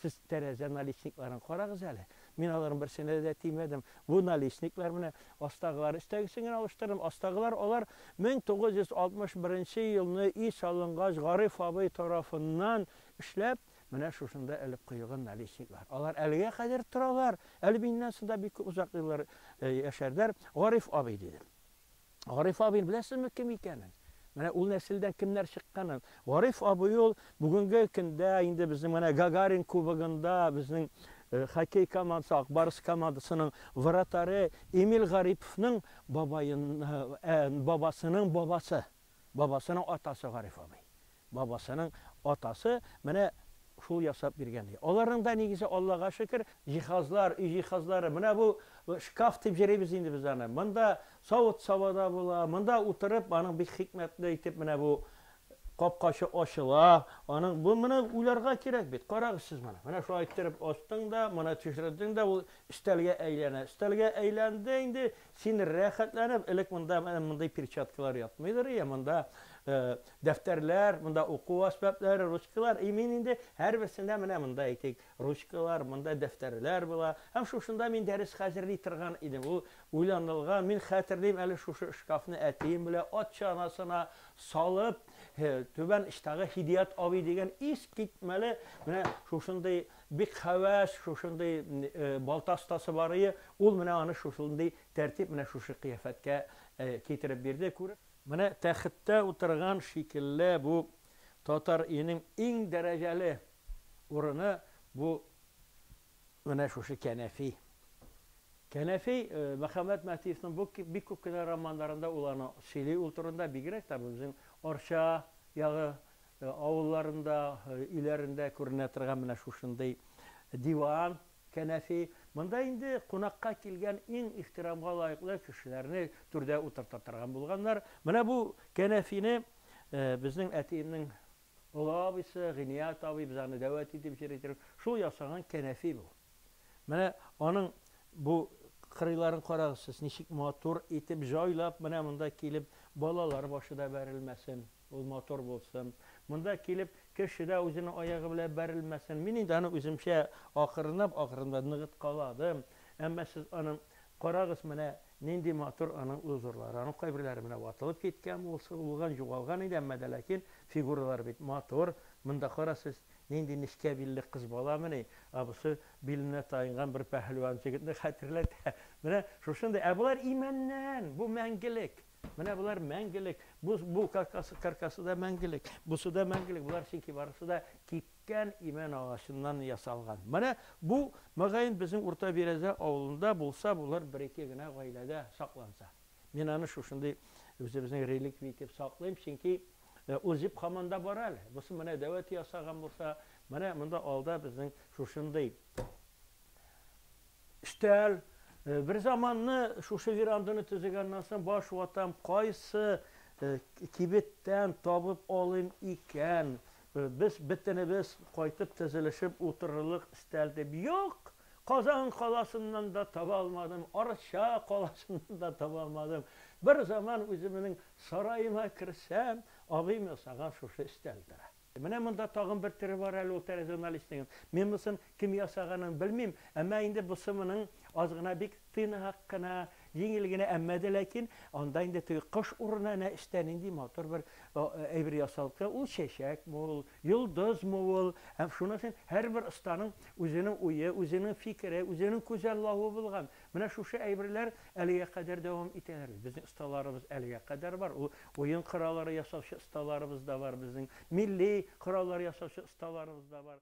Сез тәрәзә наличникларын карагыз әле. Мин аларның берсенә дә тимәдем. Бу наличниклар менә астагылар, өстәгесен генә алыштырдым. Астагылар алар 1961 елны өй салынгач Гариф абый тарафыннан эшләп, менә шушында элеп куелган наличниклар. Алар әлегә кадәр торалар. Әле миннән соң да бик күп озак еллар яшәрләр. Гариф абый дидем. Гариф абыйны беләсезме кем икәнен? Менә ул нәселдән кемнәр чыкканын. Гариф абый ул бүгенге көндә инде безнең менә Гагарин кубогында безнең хоккей командасы, Ак Барс командасының вратаре Эмиль Гариповның бабаен, бабасының бабасы. Бабасының атасы Гариф абый. Бабасының атасы менә шул ясап биргән, ди. Аларның да нигезе, Аллага шөкер, җиһазлар, өй җиһазлары. Менә бу шкаф дип йөрибез инде без аны. Монда савыт-саба да була, монда утырып, аның бик хикмәтле итеп менә бу капкачы ачыла. Аның бу моны уйларга кирәк бит. Карагыз сез моны. Менә шулай иттереп ачтың да, моны төшердең дә, ул өстәлгә әйләнә. Өстәлгә әйләнде инде, син рәхәтләнеп, элек монда менә мондый перчаткалар ятмыйдыр, я монда дәфтәрләр, монда уку әсбаплары, ручкалар. И мин инде һәрберсендә менә монда әйтик, ручкалар, монда дәфтәрләр була. Һәм шушында мин дәрес хәзерли торган идем. Ул уйланылган. Мин хәтерлим әле шушы шкафны әтием белән ат чанасына салып, түбән очтагы Һидият абый дигән искитмәле менә шушындый бик хәвәс, шушындый балта остасы бар ие, ул менә аны шушындый тәртип, менә шушы кыяфәткә китереп бирде. Күреп. Менә тәхеттә утырган шикелле бу татар өенең иң дәрәҗәле урыны бу менә шушы кәнәфи. Кәнәфи, Мөхәммәт Мәһдиевның бу бик күп кенә романнарында ул аны сөйли ул турында, бигрәк тә бу безнең Арча ягы авылларында, өйләрендә күренә торган менә шушындый диван. Кәнәфи. Монда инде кунакка килгән иң ихтирамга лаеклы кешеләрне түрдә утырта торган булганнар. Менә бу кәнәфине безнең әтиемнең олы абыйсы Гыйният абый, без аны дәү әти дип җырлый торган, шул ясаган кәнәфи бу. Менә аның бу кырыйларын карагыз сез, ничек матур итеп, җайлап менә монда килеп балалар башы да бәрелмәсен. Ул матур булсын. Монда килеп, кеше дә үзенең аягы белән бәрелмәсен. Мин инде аны үземчә акрынлап-акрынлап ныгыткаладым. Әмма сез аның, карагыз, менә нинди матур аның узорлары. Аның кайберләре менә ватылып киткән булган, югалган инде, әмма дә ләкин фигуралары бит матур. Монда кара сез, нинди нечкә билле кыз баламыни? Ә бусы биленә таянган бер пәһлеван җегетне хәтерләтә. Менә шушындый. Ә болар имәннән, бу мәңгелек. Менә болар мәңгелек. Бу, бу каркасы, каркасы да мәңгелек. Бусы да мәңгелек. Болар чөнки барысы да кипкән имән агачыннан ясалган. Менә бу, мөгаен, безнең Урта Бирәзә авылында булса, болар бер-ике генә гаиләдә сакланса. Мин аны шушындый үзебезнең реликвия итеп саклыйм, чөнки ул җеп һаман да бар әле. Бусы менә дәү әти ясаган булса, менә монда алда безнең шушындый Өстәл. Бер заманны шушы веранданы төзегәннән соң баш ватам, кайсы кибеттән табып алыйм икән? Без бөтенебез кайтып тезелешеп утырырлык өстәл дип. Юк! Казан каласыннан да таба алмадым, Арча каласыннан да таба алмадым. Бер заман үземнең сараема керсәм, абыем ясаган шушы өстәл тора. Менә монда тагын бер төре бар әле ул тәрәзә наличнигын. Мин мосын кем ясаганын белмим, әмма инде бусы моның аз гына бик тыйнак кына, җиңел генә, әмма дә ләкин анда инде теге кош урынына әнә эчтә нинди матур бер әйбер ясалып куя. Ул чәчәкме ул, йолдызмы ул? Һәм шуның өчен һәрбер останың үзенең уе, үзенең фикере, үзенең күзаллавы булган. Менә шушы әйберләр әлегә кадәр дәвам итәләр бит. Безнең осталарыбыз әлегә кадәр бар. Ул уен кораллары ясаучы осталарыбыз да бар, безнең милли кораллар ясаучы осталарыбыз да бар.